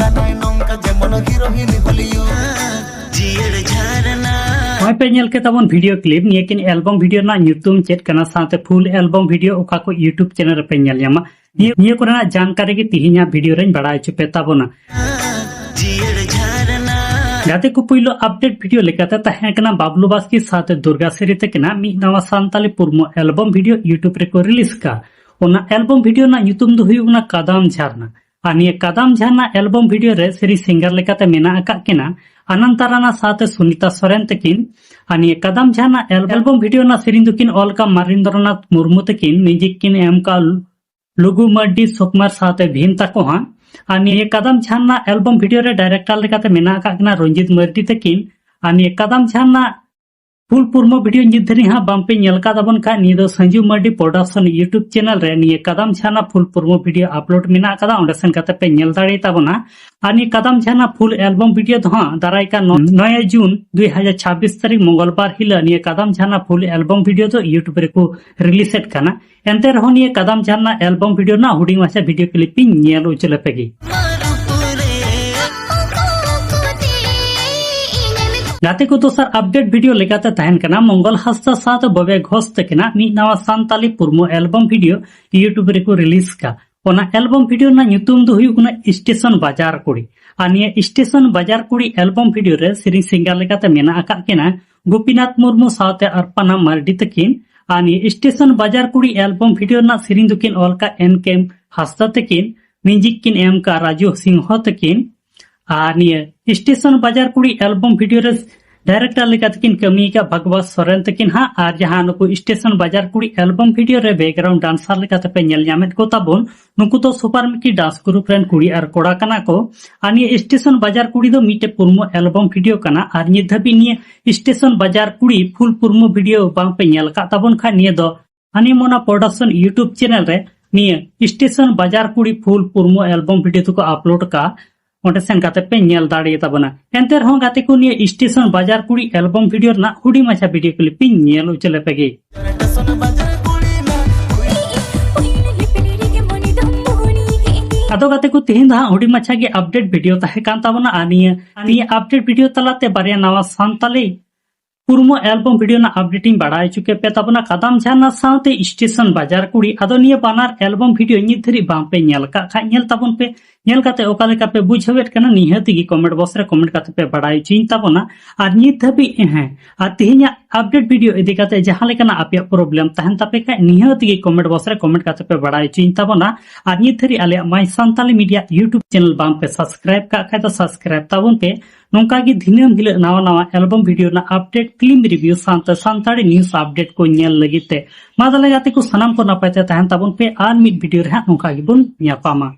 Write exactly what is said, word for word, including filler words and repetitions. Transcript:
ᱠᱟᱱᱟᱭ ᱱᱚᱝᱠᱟ ᱡᱮᱢᱚᱱ ᱦᱤᱨᱳᱭᱤᱱ ᱦᱚᱞᱤᱭᱩᱰ᱾ ᱡᱤᱭᱟᱹᱲ ᱡᱷᱟᱨᱱᱟ᱾ ᱱᱚᱜᱼᱚᱭ ᱯᱮ ᱧᱮᱞ ᱠᱮᱫ ᱛᱟᱵᱚᱱ ᱵᱷᱤᱰᱤᱭᱳ ᱠᱞᱤᱯ, ᱱᱤᱭᱟᱹ ᱠᱤᱱ ᱮᱞᱵᱚᱢ ᱵᱷᱤᱰᱤᱭᱳ ᱨᱮᱱᱟᱜ ᱧᱩᱛᱩᱢ ᱪᱮᱫ ᱠᱟᱱᱟ, ᱥᱟᱶᱛᱮ ᱯᱷᱩᱞ ᱮᱞᱵᱚᱢ ᱵᱷᱤᱰᱤᱭᱳ ᱚᱠᱟ ᱠᱚ YouTube ᱪᱮᱱᱮᱞ ᱨᱮᱯᱮ ᱧᱮᱞ ᱧᱟᱢᱟ, ᱱᱤᱭᱟᱹ, ᱱᱤᱭᱟᱹ ᱠᱚᱨᱮᱱᱟᱜ ᱡᱟᱱᱠᱟᱨᱤ ᱜᱮ ᱛᱤᱦᱤᱧᱟᱜ ᱵᱷᱤᱰᱤᱭᱳ ᱨᱮᱧ ᱵᱟᱲᱟᱭ ᱦᱚᱪᱚ ᱯᱮ ᱛᱟᱵᱚᱱᱟ᱾ ᱡᱤᱭᱟᱹᱲ ᱡᱷᱟᱨᱱᱟ᱾ ᱜᱟᱛᱮ ᱠᱚ, ᱯᱩᱭᱞᱩ ᱟᱯᱰᱮᱴ ᱵᱷᱤᱰᱤᱭᱳ ᱞᱮᱠᱟᱛᱮ ᱛᱟᱦᱮᱸ ᱠᱟᱱᱟ ᱵᱟᱵᱞᱩ ᱵᱟᱥᱠᱮ ᱥᱟᱶᱛᱮ ᱫᱩᱨᱜᱟ ᱥᱮᱨᱤ ᱛᱟᱹᱠᱤᱱᱟᱜ ᱢᱤᱫ ᱱᱟᱣᱟ ᱥᱟᱱᱛᱟᱞᱤ ᱯᱩᱨᱢᱚ ᱮᱞᱵᱚᱢ ᱵᱷᱤᱰᱤᱭᱳ YouTube ᱨᱮᱠᱚ ᱨᱤᱞᱤᱡᱽ ᱠᱟᱜ᱾ ᱚᱱᱟ ᱮᱞᱵᱚᱢ ᱵᱷᱤᱰᱤᱭᱳ ᱨᱮᱱᱟᱜ ᱧᱩᱛᱩᱢ ᱫᱚ ᱦᱩᱭᱩᱜ ᱠᱟᱱᱟ ᱠᱟᱫᱟᱢ ᱡᱷᱟᱨᱱᱟ᱾ ᱟᱨ ᱱᱤᱭᱟᱹ ᱠᱟᱫᱟᱢ ᱡᱷᱟᱨᱱᱟ ᱮᱞᱵᱚᱢ ᱵᱷᱤᱰᱤᱭᱳ ᱨᱮ ᱥᱮᱨᱮᱧ ᱥᱤᱝᱜᱟᱨ ᱞᱮᱠᱟᱛᱮ ᱢᱮᱱᱟᱜ ᱟᱠᱟᱫ ᱠᱤᱱᱟ ᱟᱱᱟᱱᱛᱟ ᱨᱟᱱᱟ ᱥᱟᱶᱛᱮ ᱥᱩᱱᱤᱛᱟ ᱥᱚᱨᱮᱱ ᱛᱟᱹᱠᱤᱱ᱾ ᱟᱨ ᱱᱤᱭᱟᱹ ᱠᱟᱫᱟᱢ ᱡᱷᱟᱨᱱᱟ ᱮᱞ-, ᱮᱞᱵᱚᱢ ᱵᱷᱤᱰᱤᱭᱳ ᱨᱮᱱᱟᱜ ᱥᱮᱨᱮᱧ ᱫᱚᱠᱤᱱ ᱚᱞ ᱟᱠᱟᱫ ᱢᱟᱨᱤᱱᱫᱨᱚᱱᱟᱛᱷ ᱢᱩᱨᱢᱩ ᱛᱟᱹᱠᱤᱱ, ᱢᱤᱣᱡᱤᱠ ᱠᱤᱱ ᱮᱢ ᱟᱠᱟᱫ ᱞᱩᱜᱩ ᱢᱟᱨᱰᱤ, ᱥᱩᱠᱢᱟᱨ ᱥᱟᱶᱛᱮ ᱵᱷᱤᱢ ᱛᱟᱠᱚ ᱦᱟᱸᱜ᱾ ᱟᱨ ᱱᱤᱭᱟᱹ ᱠᱟᱫᱟᱢ ᱡᱷᱟᱨᱱᱟ ᱮᱞᱵᱚᱢ ᱵᱷᱤᱰᱤᱭᱳ ᱨᱮ ᱰᱟᱭᱨᱮᱠᱴᱚᱨ ᱞᱮᱠᱟᱛᱮ ᱢᱮᱱᱟᱜ ᱟᱠᱟᱫ ᱠᱤᱱᱟ ᱨᱚᱧᱡᱤᱛ ᱢᱟᱨᱰᱤ ᱛᱟᱹᱠᱤᱱ᱾ ᱟᱨ ᱱᱤᱭᱟᱹ ᱠᱟᱫᱟᱢ ᱡᱷᱟᱨᱱᱟ ᱯᱷᱩᱞ ᱯᱩᱨᱢᱚ ᱵᱷᱤᱰᱤᱭᱳ ᱱᱤᱛ ᱫᱷᱟᱹᱨᱤᱡ ᱦᱟᱸᱜ ᱵᱟᱝ ᱯᱮ ᱧᱮᱞ ᱟᱠᱟᱫ ᱛᱟᱵᱚᱱ ᱠᱷᱟᱱ, ᱱᱤᱭᱟᱹ ᱫᱚ ᱥᱟᱹᱧᱡᱩ ᱢᱟᱨᱰᱤ ᱯᱨᱚᱰᱟᱠᱥᱚᱱ YouTube ᱪᱮᱱᱮᱞ ᱨᱮ ᱱᱤᱭᱟᱹ ᱠᱟᱫᱟᱢ ᱡᱷᱟᱨᱱᱟ ᱯᱷᱩᱞ ᱯᱩᱨᱢᱚ ᱵᱷᱤᱰᱤᱭᱳ ᱟᱯᱞᱳᱰ ᱢᱮᱱᱟᱜ ᱟᱠᱟᱫᱟ, ᱚᱸᱰᱮ ᱥᱮᱱ ᱠᱟᱛᱮ ᱯᱮ ᱧᱮᱞ ᱫᱟᱲᱮ ᱛᱟᱵᱚᱱᱟ᱾ ᱟᱨ ᱱᱤᱭᱟᱹ ᱠᱟᱫᱟᱢ ᱡᱷᱟᱨᱱᱟ ᱯᱷᱩᱞ ᱮᱞᱵᱚᱢ ᱵᱷᱤᱰᱤᱭᱳ ᱫᱚ ᱦᱟᱸᱜ ᱫᱟᱨᱟᱭ ᱠᱟᱱ ᱱᱚᱭ ᱡᱩᱱ ᱫᱩ ᱦᱟᱡᱟᱨ ᱪᱷᱟᱵᱵᱤᱥ ᱛᱟᱹᱨᱤᱠᱷ ᱢᱚᱝᱜᱚᱞᱵᱟᱨ ᱦᱤᱞᱳᱜ ᱱᱤᱭᱟᱹ ᱠᱟᱫᱟᱢ ᱡᱷᱟᱨᱱᱟ ᱯᱷᱩᱞ ᱮᱞᱵᱚᱢ ᱵᱷᱤᱰᱤᱭᱳ ᱫᱚ YouTube ᱨᱮᱠᱚ ᱨᱤᱞᱤᱡᱽ ᱮᱫ ᱠᱟᱱᱟ᱾ ᱮᱱᱛᱮ ᱨᱮᱦᱚᱸ ᱱᱤᱭᱟᱹ ᱠᱟᱫᱟᱢ ᱡᱷᱟᱨᱱᱟ ᱮᱞᱵᱚᱢ ᱵᱷᱤᱰᱤᱭᱳ ᱨᱮᱱᱟᱜ ᱦᱩᱰᱤᱧ ᱢᱟᱪᱷᱟ ᱵᱷᱤᱰᱤᱭᱳ ᱠᱞᱤᱯ ᱤᱧ ᱧᱮᱞ ᱦᱚᱪᱚ ᱞᱮᱯᱮ ᱜᱮ᱾ ᱜᱟᱛᱮ ᱠᱚ, ᱫᱚᱥᱟᱨ ᱟᱯᱰᱮᱴ ᱵᱷᱤᱰᱤᱭᱳ ᱞᱮᱠᱟᱛᱮ ᱛᱟᱦᱮᱱ ᱠᱟᱱᱟ ᱢᱚᱝᱜᱚᱞ ᱦᱟᱸᱥᱫᱟ ᱥᱟᱶᱛᱮ ᱵᱚᱵᱮ ᱜᱷᱳᱥ ᱛᱟᱹᱠᱤᱱᱟᱜ ᱢᱤᱫ ᱱᱟᱣᱟ ᱥᱟᱱᱛᱟᱞᱤ ᱯᱩᱨᱢᱚ ᱮᱞᱵᱚᱢ ᱵᱷᱤᱰᱤᱭᱳ YouTube ᱨᱮᱠᱚ ᱨᱤᱞᱤᱡᱽ ᱠᱟᱜ᱾ ᱚᱱᱟ ᱮᱞᱵᱚᱢ ᱵᱷᱤᱰᱤᱭᱳ ᱨᱮᱱᱟᱜ ᱧᱩᱛᱩᱢ ᱫᱚ ᱦᱩᱭᱩᱜ ᱠᱟᱱᱟ ᱥᱴᱮᱥᱚᱱ ᱵᱟᱡᱟᱨ ᱠᱩᱲᱤ᱾ ᱟᱨ ᱱᱤᱭᱟᱹ ᱥᱴᱮᱥᱚᱱ ᱵᱟᱡᱟᱨ ᱠᱩᱲᱤ ᱮᱞᱵᱚᱢ ᱵᱷᱤᱰᱤᱭᱳ ᱨᱮ ᱥᱮᱨᱮᱧ ᱥᱤᱝᱜᱟᱨ ᱞᱮᱠᱟᱛᱮ ᱢᱮᱱᱟᱜ ᱟᱠᱟᱫ ᱠᱤᱱᱟ ᱜᱳᱯᱤᱱᱟᱛᱷ ᱢᱩᱨᱢᱩ ᱥᱟᱶᱛᱮ ᱚᱨᱯᱟᱱᱟ ᱢᱟᱨᱰᱤ ᱛᱟᱹᱠᱤᱱ᱾ ᱟᱨ ᱱᱤᱭᱟᱹ ᱥᱴᱮᱥᱚᱱ ᱵᱟᱡᱟᱨ ᱠᱩᱲᱤ ᱮᱞᱵᱚᱢ ᱵᱷᱤᱰᱤᱭᱳ ᱨᱮᱱᱟᱜ ᱥᱮᱨᱮᱧ ᱫᱚᱠᱤᱱ ᱚᱞ ᱠᱟᱜ ᱮᱱ ᱠᱮ ᱦᱟᱸᱥᱫᱟ ᱛᱟᱹᱠᱤᱱ, ᱢᱤᱣᱡᱤᱠ ᱠᱤᱱ ᱮᱢ ᱠᱟᱜ ᱨᱟᱡᱩ ᱥᱤᱝᱦᱚ ᱛᱟᱹᱠᱤᱱ᱾ ᱟᱨ ᱱᱤᱭᱟᱹ ᱥᱴᱮᱥᱚᱱ ᱵᱟᱡᱟᱨ ᱠᱩᱲᱤ ᱮᱞᱵᱚᱢ ᱵᱷᱤᱰᱤᱭᱳ ᱨᱮ ᱰᱟᱭᱨᱮᱠᱴᱚᱨ ᱞᱮᱠᱟᱛᱮ ᱠᱤᱱ ᱠᱟᱹᱢᱤ ᱟᱠᱟᱫ ᱵᱷᱟᱜᱽᱵᱟᱥ ᱥᱚᱨᱮᱱ ᱛᱟᱹᱠᱤᱱ ᱦᱟᱸᱜ᱾ ᱟᱨ ᱡᱟᱦᱟᱸ ᱱᱩᱠᱩ ᱥᱴᱮᱥᱚᱱ ᱵᱟᱡᱟᱨ ᱠᱩᱲᱤ ᱮᱞᱵᱚᱢ ᱵᱷᱤᱰᱤᱭᱳ ᱨᱮ ᱵᱮᱠᱜᱨᱟᱣᱩᱱᱰ ᱰᱟᱱᱥᱟᱨ ᱞᱮᱠᱟᱛᱮ ᱯᱮ ᱧᱮᱞ ᱧᱟᱢᱮᱫ ᱠᱚ ᱛᱟᱵᱚᱱ, ᱱᱩᱠᱩ ᱫᱚ ᱥᱩᱯᱟᱨ ᱢᱤᱠᱤ ᱰᱟᱱᱥ ᱜᱨᱩᱯ ᱨᱮᱱ ᱠᱩᱲᱤ ᱟᱨ ᱠᱚᱲᱟ ᱠᱟᱱᱟ ᱠᱚ᱾ ᱟᱨ ᱱᱤᱭᱟᱹ ᱥᱴᱮᱥᱚᱱ ᱵᱟᱡᱟᱨ ᱠᱩᱲᱤ ᱫᱚ ᱢᱤᱫᱴᱮᱡ ᱯᱩᱨᱢᱚ ᱮᱞᱵᱚᱢ ᱵᱷᱤᱰᱤᱭᱳ ᱠᱟᱱᱟ᱾ ᱟᱨ ᱱᱤᱛ ᱫᱷᱟᱹᱵᱤᱡ ᱱᱤᱭᱟᱹ ᱥᱴᱮᱥᱚᱱ ᱵᱟᱡᱟᱨ ᱠᱩᱲᱤ ᱯᱷᱩᱞ ᱯᱩᱨᱢᱚ ᱵᱷᱤᱰᱤᱭᱳ ᱵᱟᱝ ᱯᱮ ᱧᱮᱞ ᱟᱠᱟᱫ ᱛᱟᱵᱚᱱ ᱠᱷᱟᱱ, ᱱᱤᱭᱟᱹ ᱫᱚ ᱦᱟᱱᱤᱢᱚᱱᱟ ᱯᱨᱚᱰᱟᱠᱥᱚᱱ YouTube ᱪᱮᱱᱮᱞ ᱨᱮ ᱱᱤᱭᱟᱹ ᱥᱴᱮᱥᱚᱱ ᱵᱟᱡᱟᱨ ᱠᱩᱲᱤ ᱯᱷᱩᱞ ᱯᱩᱨᱢᱚ ᱮᱞᱵᱚᱢ ᱵᱷᱤᱰᱤᱭᱳ ᱫᱚᱠᱚ ᱟᱯᱞᱳᱰ ᱠᱟᱜᱼᱟ, ᱚᱸᱰᱮ ᱥᱮᱱ ᱠᱟᱛᱮ ᱯᱮ ᱧᱮᱞ ᱫᱟᱲᱮᱭᱟᱜ ᱛᱟᱵᱚᱱᱟ᱾ ᱮᱱᱛᱮ ᱨᱮᱦᱚᱸ ᱜᱟᱛᱮ ᱠᱚ, ᱱᱤᱭᱟᱹ ᱥᱴᱮᱥᱚᱱ ᱵᱟᱡᱟᱨ ᱠᱩᱲᱤ ᱮᱞᱵᱚᱢ ᱵᱷᱤᱰᱤᱭᱳ ᱨᱮᱱᱟᱜ ᱦᱩᱰᱤᱧ ᱢᱟᱪᱷᱟ ᱵᱷᱤᱰᱤᱭᱳ ᱠᱞᱤᱯ ᱤᱧ ᱧᱮᱞ ᱦᱚᱪᱚ ᱞᱮᱯᱮ ᱜᱮ᱾ ᱥᱴᱮᱥᱚᱱ ᱵᱟᱡᱟᱨ ᱠᱩᱲᱤ ᱢᱟ ᱟᱫᱚ ᱜᱟᱛᱮ ᱠᱚ, ᱛᱮᱦᱮᱧ ᱫᱚ ᱦᱟᱸᱜ ᱦᱩᱰᱤᱧ ᱢᱟᱪᱷᱟ ᱜᱮ ᱟᱯᱰᱮᱴ ᱵᱷᱤᱰᱤᱭᱳ ᱛᱟᱦᱮᱸ ᱠᱟᱱ ᱛᱟᱵᱚᱱᱟ᱾ ᱟᱨ ᱱᱤᱭᱟᱹ ᱱᱤᱭᱟᱹ ᱟᱯᱰᱮᱴ ᱵᱷᱤᱰᱤᱭᱳ ᱛᱟᱞᱟᱛᱮ ᱵᱟᱨᱭᱟ ᱱᱟᱣᱟ ᱥᱟᱱᱛᱟᱞᱤ ᱠᱩᱨᱢᱚ ᱮᱞᱵᱚᱢ ᱵᱷᱤᱰᱤᱭᱳ ᱨᱮᱱᱟᱜ ᱟᱯᱰᱮᱴ ᱤᱧ ᱵᱟᱲᱟᱭ ᱦᱚᱪᱚ ᱠᱮᱫ ᱯᱮ ᱛᱟᱵᱚᱱᱟ, ᱠᱟᱫᱟᱢ ᱡᱷᱟᱨᱱᱟ ᱥᱟᱶᱛᱮ ᱥᱴᱮᱥᱚᱱ ᱵᱟᱡᱟᱨ ᱠᱩᱲᱤ᱾ ᱟᱫᱚ ᱱᱤᱭᱟᱹ ᱵᱟᱱᱟᱨ ᱮᱞᱵᱚᱢ ᱵᱷᱤᱰᱤᱭᱳ ᱱᱤᱛ ᱫᱷᱟᱹᱨᱤᱡ ᱵᱟᱝ ᱯᱮ ᱧᱮᱞ ᱟᱠᱟᱫ ᱠᱷᱟᱡ, ᱧᱮᱞ ᱛᱟᱵᱚᱱ ᱯᱮ᱾ ᱧᱮᱞ ᱠᱟᱛᱮ ᱚᱠᱟ ᱞᱮᱠᱟ ᱯᱮ ᱵᱩᱡᱷᱟᱹᱣᱮᱫ ᱠᱟᱱᱟ, ᱱᱤᱦᱟᱹᱛ ᱜᱮ ᱠᱚᱢᱮᱱᱴ ᱵᱚᱠᱥ ᱨᱮ ᱠᱚᱢᱮᱱᱴ ᱠᱟᱛᱮ ᱯᱮ ᱵᱟᱲᱟᱭ ᱦᱚᱪᱚᱧ ᱛᱟᱵᱚᱱᱟ᱾ ᱟᱨ ᱱᱤᱛ ᱫᱷᱟᱹᱵᱤᱡ, ᱦᱮᱸ, ᱟᱨ ᱛᱮᱦᱮᱧᱟᱜ ᱟᱯᱰᱮᱴ ᱵᱷᱤᱰᱤᱭᱳ ᱤᱫᱤ ᱠᱟᱛᱮ ᱡᱟᱦᱟᱸ ᱞᱮᱠᱟᱱᱟᱜ ᱟᱯᱮᱭᱟᱜ ᱯᱨᱚᱵᱞᱮᱢ ᱛᱟᱦᱮᱱ ᱛᱟᱯᱮ ᱠᱷᱟᱡ, ᱱᱤᱦᱟᱹᱛ ᱜᱮ ᱠᱚᱢᱮᱱᱴ ᱵᱚᱠᱥ ᱨᱮ ᱠᱚᱢᱮᱱᱴ ᱠᱟᱛᱮ ᱯᱮ ᱵᱟᱲᱟᱭ ᱦᱚᱪᱚᱧ ᱛᱟᱵᱚᱱᱟ᱾ ᱟᱨ ᱱᱤᱛ ᱫᱷᱟᱹᱨᱤᱡ ᱟᱞᱮᱭᱟᱜ ᱢᱟᱭ ᱥᱟᱱᱛᱟᱞᱤ ᱢᱤᱰᱤᱭᱟ YouTube ᱪᱮᱱᱮᱞ ᱵᱟᱝ ᱯᱮ ᱥᱟᱵᱥᱠᱨᱟᱭᱤᱵ ᱠᱟᱜ ᱠᱷᱟᱡ ᱫᱚ ᱥᱟᱵᱥᱠᱨᱟᱭᱤᱵ ᱛᱟᱵᱚᱱ ᱯᱮ᱾ ᱱᱚᱝᱠᱟ ᱜᱮ ᱫᱤᱱᱟᱹᱢ ᱦᱤᱞᱳᱜ ᱱᱟᱣᱟ ᱱᱟᱣᱟ ᱮᱞᱵᱚᱢ ᱵᱷᱤᱰᱤᱭᱳ ᱨᱮᱱᱟᱜ ᱟᱯᱰᱮᱴ, ᱯᱷᱤᱞᱢ ᱨᱤᱵᱷᱤᱭᱩ ᱥᱟᱶᱛᱮ ᱥᱟᱱᱛᱟᱲᱤ ᱱᱤᱭᱩᱡᱽ ᱟᱯᱰᱮᱴ ᱠᱚ ᱧᱮᱞ ᱞᱟᱹᱜᱤᱫ ᱛᱮ᱾ ᱢᱟ ᱛᱟᱦᱞᱮ ᱜᱟᱛᱮ ᱠᱚ, ᱥᱟᱱᱟᱢ ᱠᱚ ᱱᱟᱯᱟᱭ ᱛᱮ ᱛᱟᱦᱮᱱ ᱛᱟᱵᱚᱱ ᱯᱮ, ᱟᱨ ᱢᱤᱫ ᱵᱷᱤᱰᱤᱭᱳ ᱨᱮ ᱦᱟᱸᱜ ᱱᱚᱝᱠᱟ ᱜᱮᱵᱚᱱ ᱧᱟᱯᱟᱢᱟ᱾